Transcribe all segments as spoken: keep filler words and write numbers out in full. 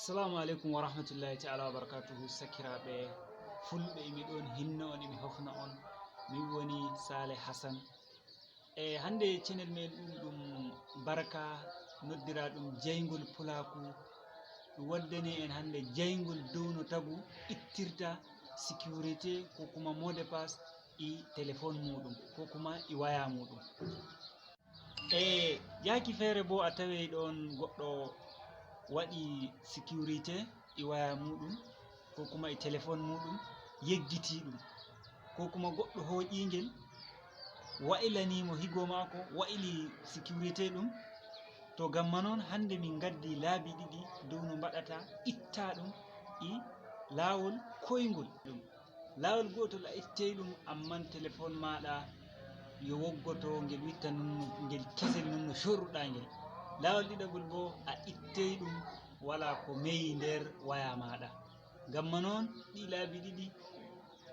Assalamu aleykum wa rahmatullahi taala wa barakatuhu. Sakiraaɓe fulɓe, imi ɗon hinno on, imi hofna on. Min woni Saleh Hassan. E hannde channel men ɗum, ɗum Barka, noddira ɗum Jayngol Pulaaku. Ɗum waddani en hannde jayngol dow no tagu ittirta sécurité ko kuma mot de passe e téléphone muɗum ko kuma e waya muɗum. E yaaki feere boo, a tawey ɗoon goɗɗo waɗi sécurité e waya muɗum, ko kuma e téléphone muɗum, yejjiti ɗum, ko kuma goɗɗo hooƴii ngel, waylanii mo higo maako, wayli sécurité ɗum. To gamma noon, hannde min ngaddi laabi ɗiɗi dow no mbaɗata itta ɗum e laawol koyngol ɗum. Laawol gootol a ittey ɗum, amman telefon maaɗa yo woggoto ngel witta noon no, ngel kesel noon no corruɗaa ngel. Laawol ɗiɗaɓol boo a ittey ɗum, walaa ko meyi nder waya maaɗa. Ngamma noon ɗii laabi ɗiɗi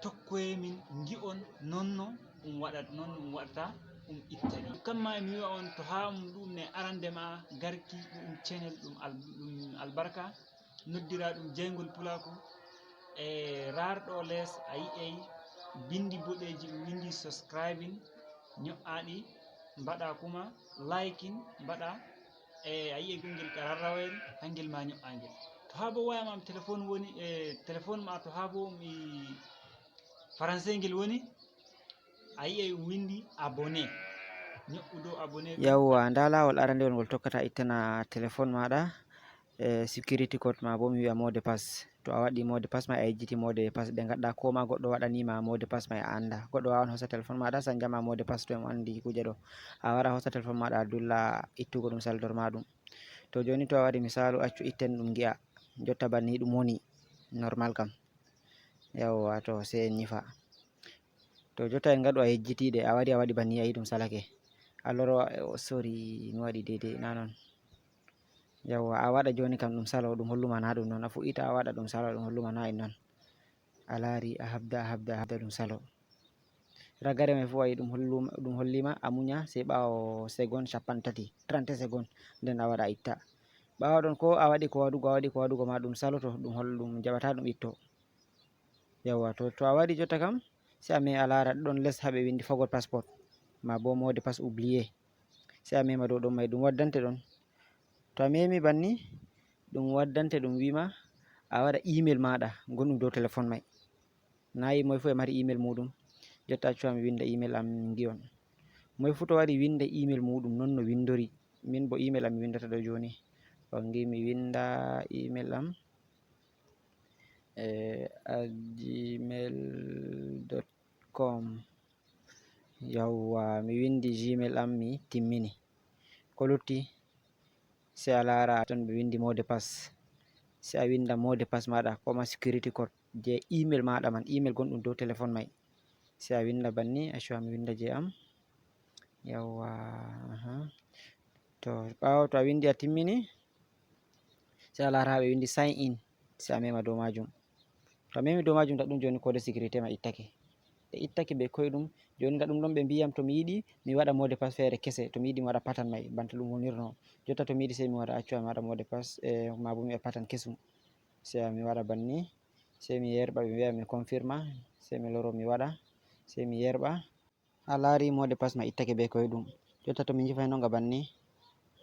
tokkoyee min ngi'on noon no ɗum waɗat, noon ɗum waɗata ɗum itta ɗi. Kamma emi wi'a on to haa ɗum ne arande ma garki ɗum channel ɗum al-, ɗum Albarka. Noddira ɗum Jayngol Pulaaku. E raar ɗo lees a yi'ey binndi boɗeeji ɗum winndi subscribing, ño'aa ɗi, mbaɗa kuma liking, mbaɗa, e a yi'ey gongel kararrawel hangel ma ño'aa ngel. To haa bo waya ma téléphone woni, e téléphone ma to haa bo mi français ngel woni, a yi'ey ɗum winndi abonné. Ño'u dow abonné. Yawwa, ndaa laawol arandewol ngol tokkata ittana téléphone maaɗa, e sécurité code ma bo mi wi'a mot de passe. To a waɗi mot de passe ma, a yejjiti mot de passe, ɓe ngadda ko ma goɗɗo waɗani ma mot de passe ma a annda. Goɗɗo waawan hosa téléphone maaɗa sanja ma mot de passe to emo anndi kuuje ɗo. A wara hosa téléphone maaɗa a dulla ittugo ɗum, saldor ma ɗum. To jooni to a wari misaalu accu itten ɗum ngi'a. Jotta banni ɗum woni normal kam. Yawwa, to sey en ñifa. To jotta en ngaɗu a yejjitiiɗe, a wari a waɗi banni a yi ɗum salake. A loro, o, sorry, mi waɗi deydey, na non. Yawwa, a waɗa jooni kam ɗum salo, ɗum holluma na ɗum non. A fuɗɗita a waɗa ɗum salo, ɗum holluma na en non. A laari, a habda, a habda, a habda ɗum salo. Ragare may fuu a yi ɗum holluma, ɗum hollima, a muña, sey ɓaawo segon cappanɗe tati, trente segon, nden a waɗa a itta. Ɓaawo ɗon ko a waɗi ko waɗugo, a waɗi ko waɗugo ma ɗum saloto, ɗum hol-, ɗum jaɓata ɗum itto. Yawwa, to, to a waɗi jotta kam, sey a meemi a laara ɗon les haa ɓe winndi forgot password, ma bo mot de passe oublié. Sey a meema dow ɗon may, ɗum waddante ɗon. To a meemi banni, ɗum waddante, ɗum wi'ma a waɗa email maaɗa ngonɗum dow téléphone may. Nayi moy fuu e mari email muɗum. Jotta accu mi winda email am ngi'on. Moy fuu to wari winda email muɗum, non no windori. Min bo email am mi windata ɗo jooni. On ngi mi winda email am, eh, at gmail dot com. Yawwa, mi windi Gmail am, mi timmini. Ko lutti, sey a laara ton ɓe windi mot de passe. Sey a winda mot de passe maaɗa, ko ma sécurité code je email maaɗa man, email gonɗum dow téléphone may. Sey a winda banni, accu mi winda je am. Yawwa, aha. To, ɓaawo to a windi a timmini, sey a laara haa ɓe windi sign in, sey a meema dow maajum. To a meemi dow maajum, nda ɗum jooni code sécurité ma ittake. Ɗe ittake bee koyɗum. Jooni nda ɗum ɗon ɓe mbi'am to mi yiɗi mi waɗa mot de passe feere kese, to mi yiɗi mi waɗa pattern may, banta ɗum wonirno. Jotta to mi yiɗi sey mi waɗa accu mi waɗa mot de passe, e, maa bo mi waɗa pattern kesum. Sey mi waɗa banni, sey mi yerɓa, ɓe mbi'a mi confirma, sey mi loro mi waɗa, sey mi yerɓa. A laari mot de passe ma ittake bee koyɗum. Jotta to mi ñifayno nga banni,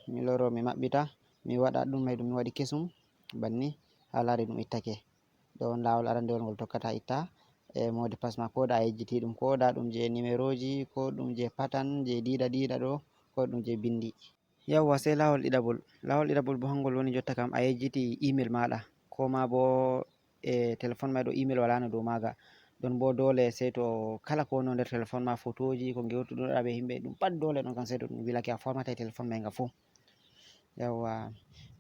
mi loro mi maɓɓita, mi waɗa ɗum may ɗum mi waɗi kesum, banni a laari ɗum ittake. Ɗo on laawol arandewol ngol tokkata itta, e, mot de passe ma, ko da a yejjiti ɗum, ko da ɗum je numerooji, ko ɗum je pattern, je diida diida ɗo, ko ɗum je bindi. Yawwa, sey laawol ɗiɗaɓol. Laawol ɗiɗaɓol bo hangol woni jotta kam a yejjiti email maaɗa, ko ma bo e téléphone may ɗo email walaano dow maaga. Ɗon bo doole sey to kala ko woni nder téléphone ma, fotooji, ko ngewtuɗa be yimɓe, ɗum pat doole ɗon kam sey to ɗum wilake a formatay téléphone may nga fuu. Yawwa,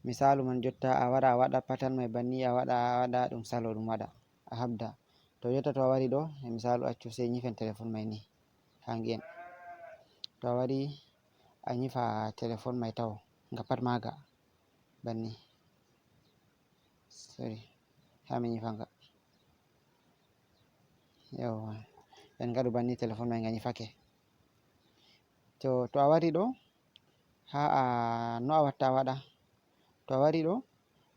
misaalu man jotta a wara a waɗa pattern may banni, a waɗa, a waɗa ɗum salo ɗum waɗa, a habda. To jotta to a wari ɗo, e misaalu accu sey ñifen téléphone may ni, haa ngi'en. To a wari a ñifa téléphone may taho, nga pat maaga banni. Sorry, haa mi ñifa nga. Yawwa, en ngaɗu banni téléphone may nga ñifake. To, to a wari ɗo, haa a, no a watta a waɗa. To a wari ɗo,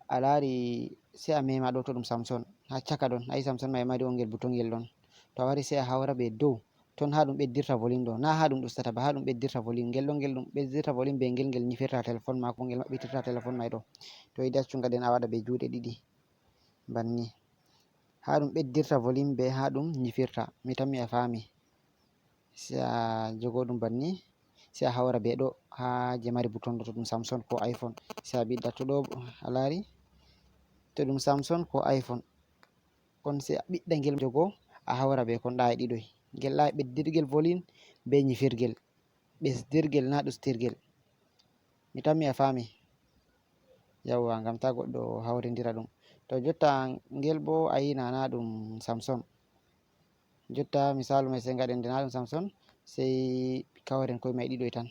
A laari, sey a mema ɗo to ɗum Samson, haa caka ɗon, a yi Samson ma e mari on ngel butongel ɗon. To a wari sey a hawra be dow, ton haa ɗum ɓeddirta volume ɗo, na haa ɗum ɗustata ba, haa ɗum ɓeddirta volume. Ngel ɗon ngel ɗum ɓeddirta volume be ngel, ngel nyifirta telefon ma, ko ngel maɓɓitirta telefon ma e ɗo. To yiɗi accu ngaɗen a waɗa be juuɗe ɗiɗi. Banni. Haa ɗum ɓeddirta volume be haa ɗum nyifirta. Mi tammi a faami. Sey a jogo ɗum banni. Sey a hawra be ɗo haa je mari bouton ɗo to ɗum Samson ko iPhone. Sey a ɓiɗɗa to ɗo a laari. To ɗum Samson ko iPhone. Kon sey a ɓiɗɗa ngel jogo a hawra be kon ɗa e ɗiɗoy. Ngel ɗa e ɓeddirgel volume be nyifirgel. Ɓesdirgel na ɗustirgel. Mi tammi a faami. Yawwa, ngam ta goɗɗo hawrindira ɗum. To jotta ngel bo a yi na, na ɗum Samson. Jotta misaalu may sey ngaɗen nde na ɗum Samson, sey kawren koy may ɗiɗoy tan.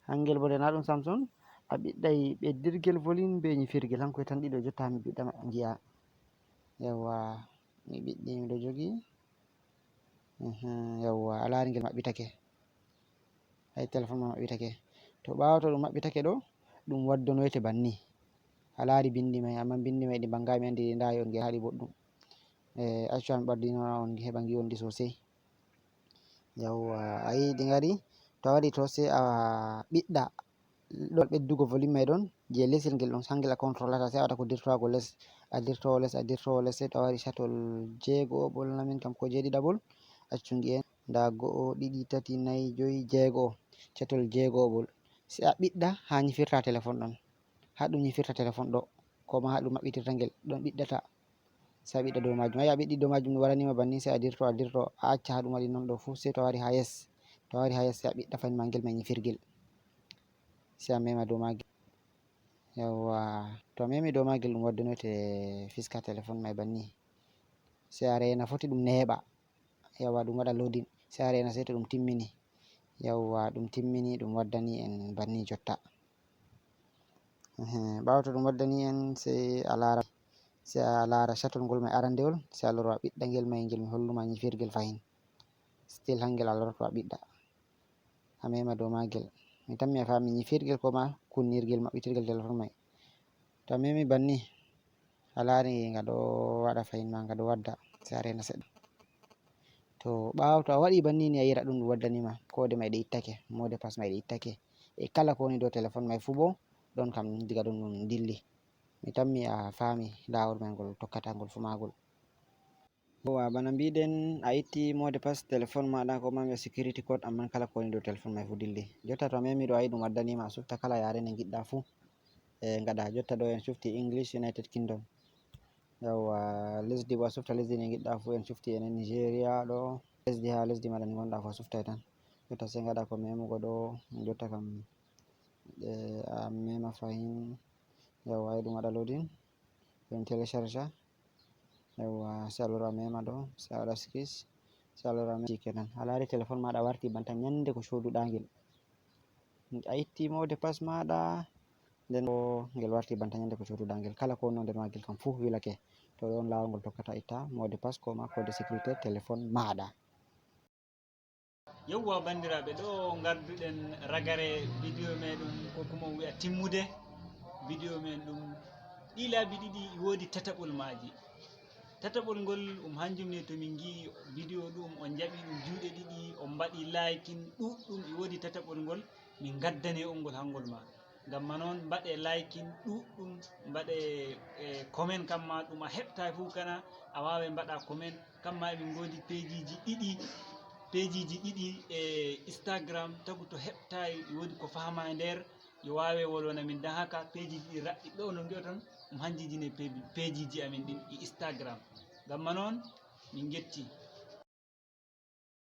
Hangel bo nde na ɗum Samson, a ɓiɗɗay ɓeddirgel volume be nyifirgel, hankoy tan ɗiɗo jotta mi ɓiɗɗa ma ngi'a. Yawwa, mi ɓiɗɗi mi ɗo jogi. Mhm, yawwa, a laari ngel maɓɓitake. Hay telefon ma maɓɓitake. To ɓaawo to ɗum maɓɓitake ɗo, ɗum waddonoyte banni. A laari bindi may, amma bindi may ɗi mbanngaay, mi anndi ɗi ndaayi on ngel haɗi boɗɗum. Eh, accu an ɓaddinona on heɓa ngi'on ɗi sosey. Yawwa, a yi ɗi ngari. To a wari to sey a ɓiɗɗa ɗon ɓeddugo volume may ɗon, je les ngel ɗon hangel a controlata, sey a waɗa ko dirtowago les, a dirtowo les, a dirtowo les, sey to a wari chatol jeego'o ɓol na min kam ko jeeɗiɗaɓol, accu ngi'en. Nda go'o, ɗiɗi, tati, nayi, joyi, jeego'o, chatol jeego'o ɓol. Sey a ɓiɗɗa haa nyifirta telefon ɗon, haa ɗum nyifirta telefon ɗo, ko ma haa ɗum maɓɓitirta ngel ɗon ɓiɗɗata. Sey a ɓiɗɗa dow maajum. Ayi a ɓiɗɗi dow maajum ɗum waɗanima banni, sey a dirto, a dirto, a acca haa ɗum waɗi non ɗo fuu, sey to a wari haa yes. To a wari haa yes sey a ɓiɗɗa fahin ma ngel may nyifirgel. Sey a mema dow maagel. Yawwa, to a memi dow maagel ɗum waddanoyte fiska telefon may banni. Sey a reena foti ɗum neeɓa. Yawwa, ɗum waɗa loading. Sey a reena sey to ɗum timmini. Yawwa, ɗum timmini ɗum waddani en banni jotta. Ehe, ɓaawo to ɗum waddani en sey a laara, sey a laara chatol ngol may arandewol, sey a loro a ɓiɗɗa ngel may ngel mi holluma nyifirgel fahin. Still hangel a loroto a ɓiɗɗa. A mema dow maagel. Mi tammi a faami nyifirgel ko ma kunnirgel maɓɓitirgel telefon may. To a memi banni, a laari nga ɗo waɗa fahin ma, nga ɗo wadda, sey a reena seɗɗa. To ɓaawo to a waɗi banni ni a yi'ra ɗum ɗum waddani ma, koode may ɗe ittake, mot de passe may ɗe ittake. E kala ko woni dow telefon may fuu bo, ɗon kam diga ɗon ɗum dilli. Mi tammi a faami laawol may ngol tokkata ngol fuu maagol. Yawwa, bana mbiɗen, a itti mot de passe telefon maaɗa, ko ma mbi'a security code, amman kala ko woni dow telefon may fuu dilli. Jotta to a memi ɗo, a yi'i ɗum waddani ma, a sufta kala yare nde ngiɗɗa fuu. E ngaɗa, jotta ɗo en sufti English, United Kingdom. Yawwa, lesdi bo a sufta lesdi nde ngiɗɗa fuu, en sufti enen Nigeria ɗo. Lesdi haa lesdi maaɗa ndi ngonɗa fuu a suftay tan. Jotta sey ngaɗa ko memugo ɗo, jotta kam, e, a mema fahin. Yawwa, a yi'i ɗum waɗa loading. Ɗum télécharge. Yawwa, sey a loro a mema ɗo, sey a waɗa skis, sey a loro a mema kenan. A laari telefon maaɗa warti banta nyande ko cooduɗa ngel. A itti mot de passe maaɗa, nden bo ngel warti banta nyande ko cooduɗa ngel. Kala ko woni nder maagel kam fuu wilake. To ɗon laawol ngol tokkata itta mot de passe ko ma code de sécurité telefon maaɗa. Yewwa, banndiraaɓe, ɗo ngarduɗen ragare bidiyo meɗen, ko kuma on wi'a timmude bidiyo men ɗum. Ɗi laabi ɗiɗi e woodi tataɓol maaji. Tataɓol ngol um hanjum ne to min ngi'i bidiyo ɗum on njaɓi ɗum juuɗe ɗiɗi, on mbaɗi liking ɗuɗɗum, e woodi tataɓol ngol min ngaddane on ngol hangol ma. Ngam man on mbaɗe liking ɗuɗɗum, mbaɗe, eh, comment kam ma ɗum a heɓtaay fuu kana, a waaway mbaɗa comment. Kam ma emin ngoodi peejiiji ɗiɗi, peejiiji ɗiɗi e Instagram, tagu to heɓtaay, e woodi ko fahama e nder, yo waawe wolwana min. Dan haka peejiiji ɗi raɓɓi ɗo no ngi'oton, ɗum hanjiji ne peeji-, peejiiji amin ɗin e Instagram. Ngam man on, min ngetti.